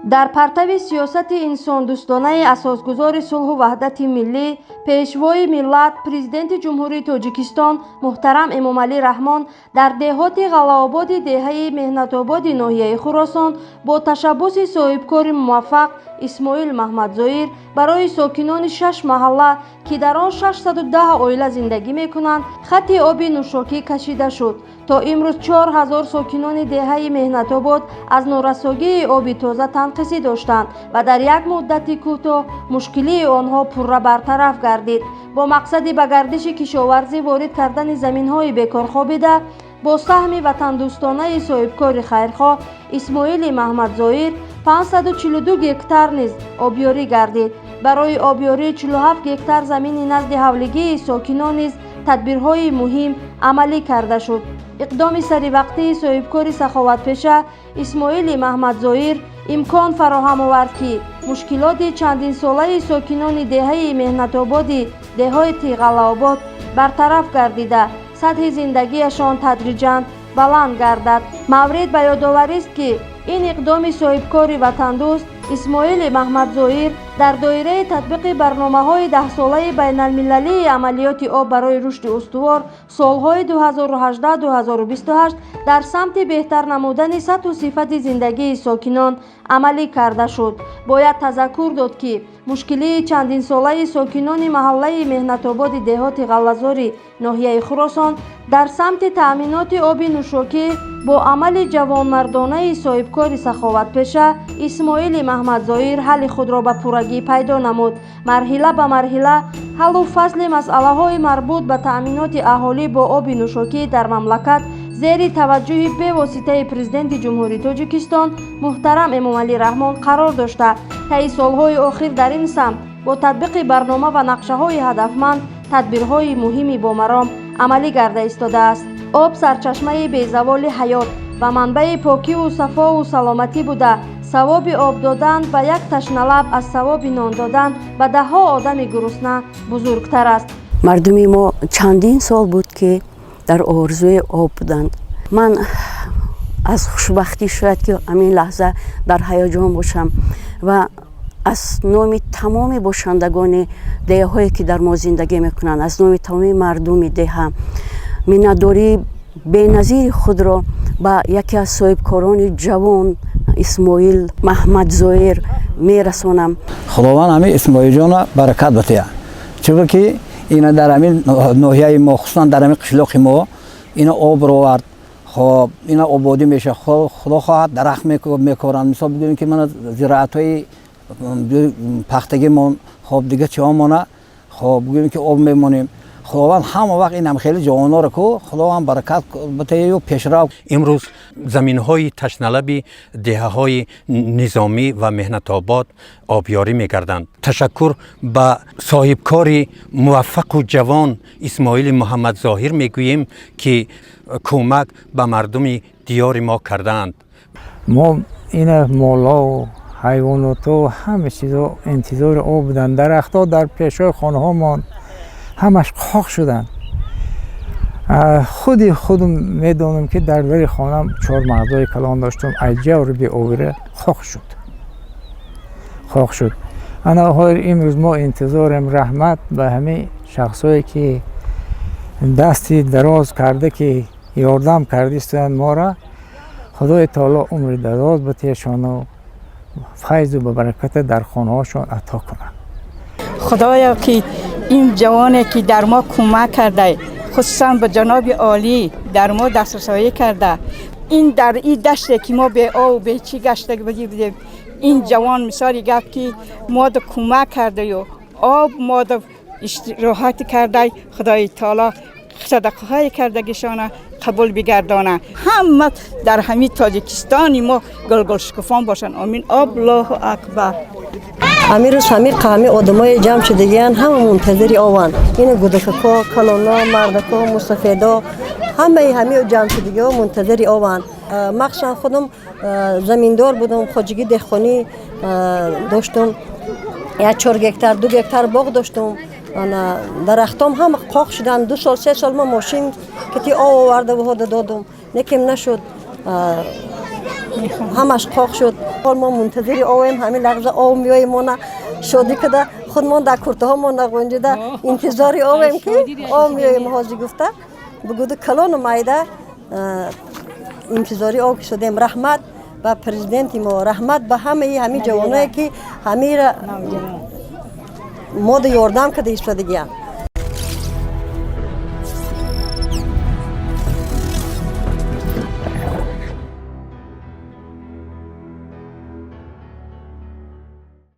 Дар партави сиёсати инсондӯстонаи асосгузори сулҳу ваҳдати миллӣ, Пешвои миллат, Президенти Ҷумҳурии Тоҷикистон муҳтарам Эмомалӣ Раҳмон дар деҳоти Ғаллаободи деҳаи Меҳнатободи ноҳияи Хуросон бо ташаббуси соҳибкори муваффақ Исмоил Маҳмадзоир барои сокинони шаш маҳалла, ки дар он 610 оила зиндагӣ мекунанд, хати оби нӯшокӣ кашида шуд. То имрӯз 4000 сокинони деҳаи Меҳнатобод аз норасогии оби тоза танқисӣ доштанд ва дар як муддати кӯтоҳ мушкилии онҳо пурра бартараф гардид. Бо мақсади ба гардиши кишоварзӣ ворид кардани заминҳои бекорхобида бо саҳми ватандӯстонаи соҳибкори хайрхоҳ Исмоили Маҳмадзоир 542 гектар низ обёрӣ гардид. Барои обёрии 47 гектар замини назди ҳавлигии сокинон низ тадбирҳои муҳим амалӣ карда шуд. Иқдоми саривақтии соҳибкори саховатпеша Исмоили Маҳмадзоир имкон фароҳам овард, ки мушкилоти чандинсолаи сокинони деҳаи Меҳнатободи деҳоти Ғаллаобод бартараф гардида, сатҳи зиндагиашон тадриҷан баланд гардад. Маврид ба ёдоварист, ки ин иқдоми соҳибкори ватандӯст Исмоили Маҳмадзоир дар доираи татбиқи барномаҳои даҳсолаи байналмилалии амалиёти об барои рушди устувор солҳои 2018-2028 дар самти беҳтар намудани сатҳу сифати зиндагии сокинон амалӣ карда шуд. Бояд тазаккур дод, ки мушкилии чандинсолаи сокинони маҳаллаи Меҳнатободи деҳоти Ғаллазори ноҳияи Хуросон дар самти таъминоти оби нӯшокӣ бо амали ҷавонмардонаи соҳибкори саховатпеша Исмоили Маҳмадзоир ҳалли худро ба пуррагӣ пайдо намуд. Марҳила ба марҳила ҳаллу фасли масъалаҳои марбут ба таъминоти аҳолӣ бо оби нӯшокӣ дар мамлакат зери таваҷҷӯҳи бевоситаи Президенти Ҷумҳурии Тоҷикистон муҳтарам Эмомалӣ Раҳмон қарор дошта, таи солҳои охир дар ин самт бо татбиқи барнома ва нақшаҳои ҳадафманд тадбирҳои муҳими бомаром амалӣ гарда истодааст. Об сарчашмаи безаволи ҳаёт ва манбаи покиву сафову саломатӣ буда, савоби об додан ба як ташналаб аз савоби нон додан ба даҳҳо одами гурусна бузургтар аст. Мардуми мо чандин сол буд, ки дар орзуи об буданд. Ман аз хушбахтӣ шояд ки ҳамин лаҳза дар ҳаяҷон бошам ва аз номи тамоми бошандагони деҳаҳое, ки дар мо зиндагӣ мекунанд, аз номи тамоми мардуми деҳа миннатдории беназири худро ба яке аз соҳибкорони ҷавон Исмоил Маҳмадзоир мерасонам. Худованд ҳамин Исмоилҷона баракат батия, чунки ина дар ҳамин ноҳияи мо, хусусан дар ҳамин қишлоқи мо, ина об ровард. Хоб, ина ободӣ меша, Худо хоҳад, дарахт мекоранд. Мисол бигӯем, ки мана зироатҳои пахтагимон, хоб, дига чиҳомона, хоб, бигӯем, ки об мемонем. Худованд ҳама вақт инам хеле ҷавонҳоро ку Худованд баракат битаю пешрав. Имрӯз заминҳои ташналаби деҳаҳои Низомӣ ва Меҳнатобод обёрӣ мегарданд. Ташаккур ба соҳибкори муваффақу ҷавон Исмоили Муҳаммадзоҳир мегӯем, ки кӯмак ба мардуми диёри мо кардаанд. Мо ина молову ҳайвоноту ҳама чизо интизори об буданд. Дарахтҳо дар пешои хонаҳомон ҳамаш қоқ шуданд. Худи худам медонам, ки дар дари хонаам чормағзои калон доштам, аз ҷаври беобира қоқ шуд, қоқ шуд. Ана ҳозир имрӯз мо интизорем. Раҳмат ба ҳамин шахсое, ки дасти дароз карда, ки ёрдам кардистанд моро. Худои таоло умри дароз батиҳашону файзу ба бараката дар хонаҳошон ато кунад. Худоё, ки ин ҷавоне, ки дар мо кӯмак карда, хусусан ба ҷаноби олӣ дар мо дастрасоӣ карда, ин дар ин даште, ки мо беобу бечӣ гашта будем, ин ҷавон, мисоли гап, ки мода кӯмак кардаю об мода роҳат карда, Худои таоло садақаҳои кардагишона қабул бигардона. Ҳама дар ҳамин Тоҷикистони мо гулгулшукуфон бошанд. Омин. Аллоҳу акбар. Ҳамин рӯз ҳамин қавми одамои ҷамъ шудагиян, ҳама мунтазири ованд. Ина гудака, калоно, мардако, мусафедо, ҳамаи ҳамин ҷамъшудагиҳо мунтазири ованд. Махсусан худам заминдор будам, хоҷагӣ деҳқонӣ доштум, як 4 гектар, 2 гектар боғ доштум. Дарахтом ҳама қоқ шуданд. 2 сол, 3 сол ма мошин кити об оварда вуҳода додум, лекин нашуд, ҳамаш қоқ шуд. Ҳол мо мунтазири овем, ҳамин лаҳза ов меоем, мона шодӣ када, худмон дар куртаҳомон ғунҷида интизори овем, ки ов меоем ҳозир гуфта бугуду калону майда интизори ов шудем. Раҳмат ба президенти мо, раҳмат ба ҳамаи ҳамин ҷавоное, ки ҳамира мода ёрдам када истодагиям.